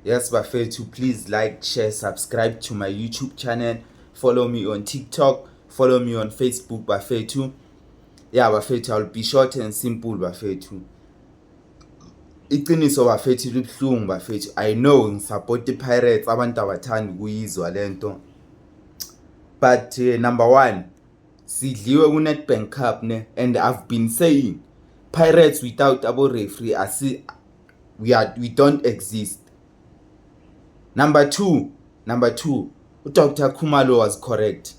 Yes, bafethu, please like, share, subscribe to my YouTube channel. Follow me on TikTok, follow me on Facebook, bafethu. Yeah, bafethu, I'll be short and simple, bafethu. Iqiniso, bafethu, libuhlungu, bafethu. I know ngisupport i-Pirates, abantu abathandi ukuyizwa lento. But number 1, sidliwe ku-Nedbank Cup ne, and I've been saying Pirates without abo referee asi we don't exist. Number 2, uDr Khumalo was correct.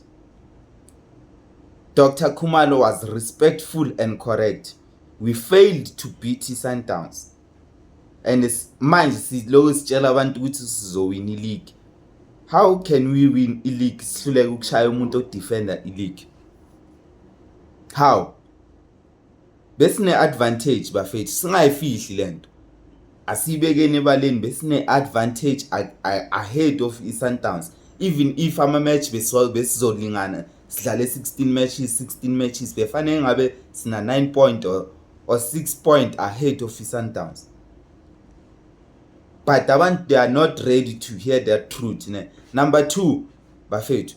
Dr Khumalo was respectful and correct. We failed to beat Sundowns. And manje silokhu sitshela abantu ukuthi sizowina i-league. How can we win i-league sihluleke ukushaya umuntu odefenda i-league? How? Besine advantage, bafethu, singayifihli lento. Asibekeni ebaleni, besine advantage ahead of i-Sundowns. Even if ama match besizolingana, sidlale 16 matches, 16 matches, befanele ngabe sina 9 point or 6 point ahead of i-Sundowns. But abantu, they are not ready to hear that truth ne. Number 2, bafethu,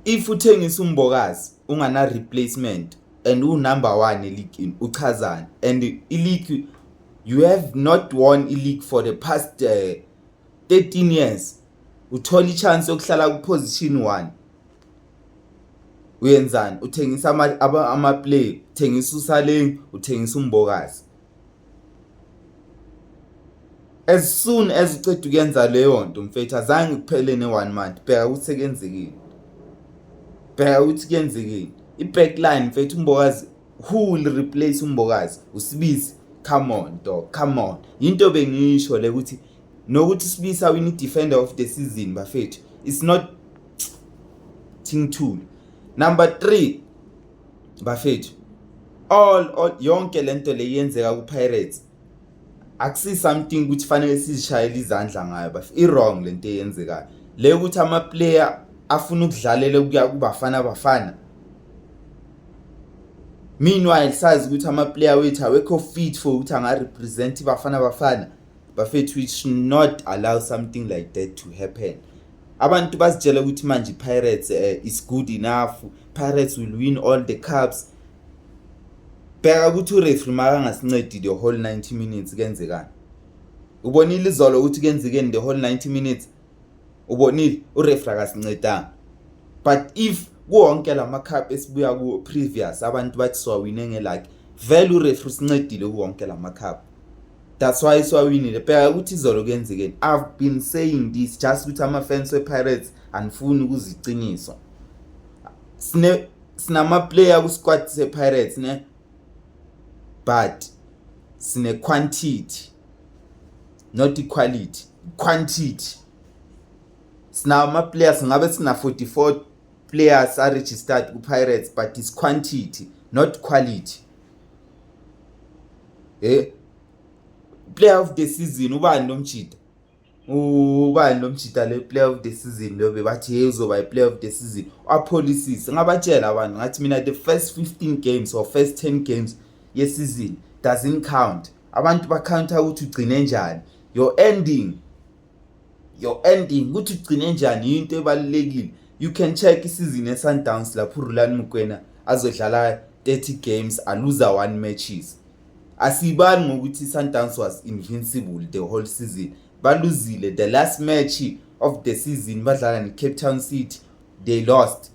if uthengisa uMbokazi ungana replacement and u number 1 eleague, uchazani? And i-league, you have not won i-league for the past 13 years. Uthola i-chance yokuhlala ku position 1, uyenzani? Uthengisa ama play, uthengisa uSaleng, uthengisa uMbokazi. As soon as uceda ukuyenza leyo nto, mfethu, azange kuphele ne 1 month, bheka ukuthi sekenzekile, bheka ukuthi kuyenzekile. I-backline, mfethu, uMbokazi, who will replace uMbokazi? USibisi? Come on, dog, come on. Into bengisho le ukuthi nokuthi Sibisi awin i-defender of the season, bafethu, it's not thing tool. Number 3, bafethu, all yonke lento le yenzeka ku Pirates akusi something ukuthi fanele sizishayele izandla ngayo, bafethu. I wrong lento eyenzekayo le, ukuthi ama player afuna ukudlalela ukuya kuBafana Bafana. Meanwhile sazi ukuthi ama player wethu awekho fit for ukuthi anga represent iBafana Bafana. Bafethu, we should not allow something like that to happen. Abantu bazitshela ukuthi manje Pirates is good enough, Pirates will win all the cups. Bheka ukuthi ureferee makangasincedi the whole 90 minutes, kenzekani? Ubonile izolo ukuthi kenzekeni the whole 90 minutes? Ubonile, ureferee akasincedanga. But if kuwonke lama cup esibuya ku previous, abantu bathi siwawine ngeluck, vele ureferee sincedile kuwonke lama cup, that's why siwawinile. Bheka ukuthi izolo kenzekeni. I've been saying this, just ukuthi ama fans we Pirates anifuni ukuziqiniso. Sine sinama player ku squad se Pirates ne, but sine quantity, not equality, quantity. Sinama players, ngabe sina 44 players are registered ku Pirates, but it's quantity, not quality. Player of the season, ubani lo mjida? Ubani lo mjida le player of the season lo bebathi hey, uzoba i-player of the season? Apholisise. Ngabatshela abantu ngathi mina the first 15 games or first 10 games ye-season doesn't count. Abantu bacounta ukuthi ugcine njani, your ending, your ending, ukuthi ugcine njani into ebalulekile. You can check isizini ye-Sundowns lapho uRulani Mokwena azodlala 30 games, aluza 1 matches. Asibali ngokuthi i-Sundowns was invincible the whole season. Baluzile the last match of the season, badlala ne-Cape Town City, they lost.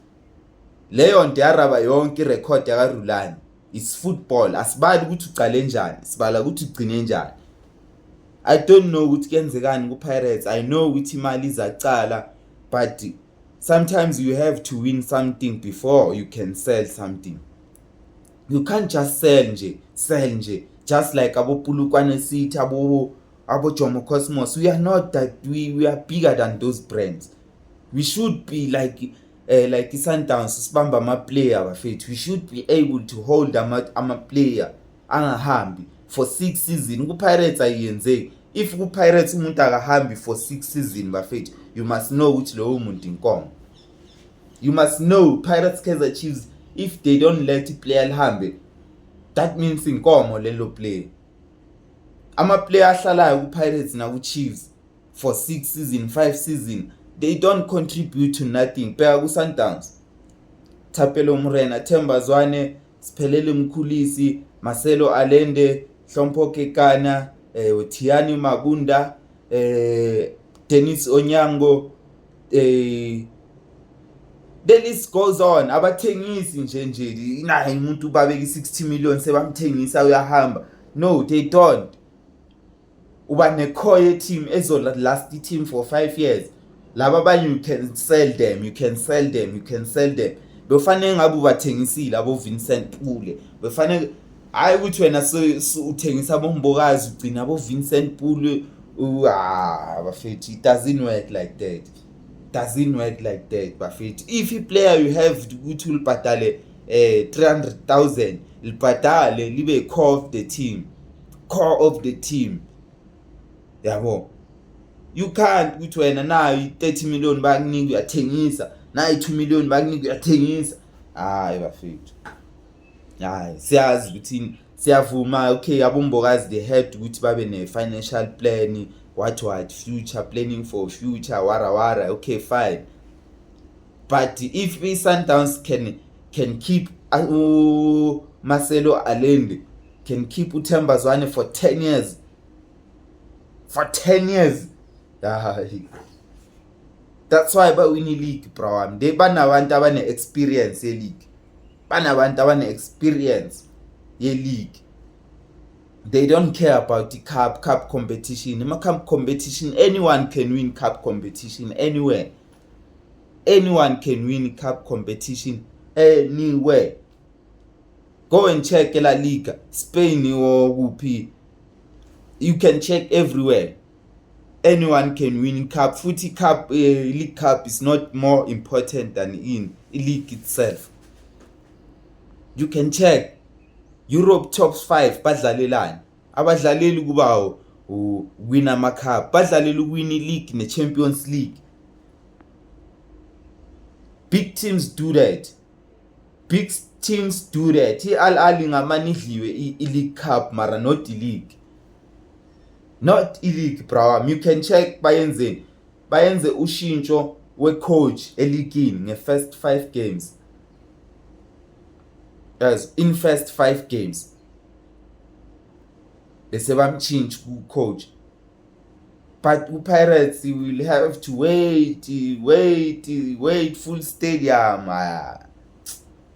Leyo nto yaraba yonke irecord yakaRulani. It's football, asibali ukuthi ucale njani, sibala ukuthi ugcine njani. I don't know ukuthi kuyenzekani ku-Pirates. I know ukuthi imali izacala, but sometimes you have to win something before you can sell something. You can't just sell nje, sell nje, just like abo Polokwane City, abo Jomo Cosmos. We are not that. We are bigger than those brands. We should be like i-Sundowns, sibamba ama-player, bafethu. We should be able to hold ama-player angahambi for 6 season. Ku-Pirates ayiyenzeki. If ku-Pirates umuntu akahambi for 6 season, bafethu, you must know ukuthi lowo muntu inkomo. You must know Pirates, Kaizer Chiefs, if they don't let iplayer lihambe, that means inkomo lelo player. Ama-player ahlalayo ku-Pirates naku-Chiefs for 6 season, 5 season, they don't contribute to nothing. Bheka ku-Sundowns, Thapelo Morena, Themba Zwane, Siphelele Mkhulisi, Marcelo Allende, Hlompho Kekana, Tiyani Mabunda, Dennis Onyango, the list goes on. Abathengisi nje nje naye umuntu babeka i-60 million, sebamthengisa, uyahamba. No, they don't. Uba ne-core ye-team ezo-last i-team for 5 years. Laba abanye, you can sell them, you can sell them, you can sell them. Befanele ngabe ubathengisile abo Vincent Pule. Befanele, hayi ukuthi wena uthengisa aboMbokazi, ugcina abo Vincent Pule. Ah bafethu, it doesn't work like that, doesn't work like that, bafethu. If i-player you have ukuthi ulibhadale 300,000, libhadale libe core of the team, core of the team, yabo. You can't ukuthi wena nayo i-30 million bayakunika, uyathengisa, nayo i-2 million bayakunika, uyathengisa. Hayi bafethu, hayi, siyazi ukuthi siyavuma. Okay, aboMbokazi, they had ukuthi babe ne-financial plan, what future planning for future, wara wara. Okay, fine, but if i-Sundowns can keep Marcelo Allende, can keep uThemba Zwane for 10 years, for 10 years, hayi, that's why bawina i-league, bro wami. They banabantu abane-experience ye-league, banabantu abane-experience ye-league. They don't care about the cup competition. Ama-cup competition, anyone can win cup competition anywhere. Anyone can win cup competition anywhere. Go and check La Liga, Spain or kuphi, you can check everywhere, anyone can win cup. Futhi cup, league cup is not more important than in league itself. You can check Europe top 5, badlalelani? Abadlaleli kuba win ama cup, badlalela ukuwina i-league ne-Champions League. Big teams do that, big teams do that. I-Al Ahly ngamane idliwe i-League Cup, mara not i-league, not i-league, bro. You can check bayenzeni. Bayenze ushintsho we-coach eligini nge-first 5 games, as in first 5 games bese bamchinja ku-coach. But ku-Pirates will have to wait, wait, wait, full stadium. Ah.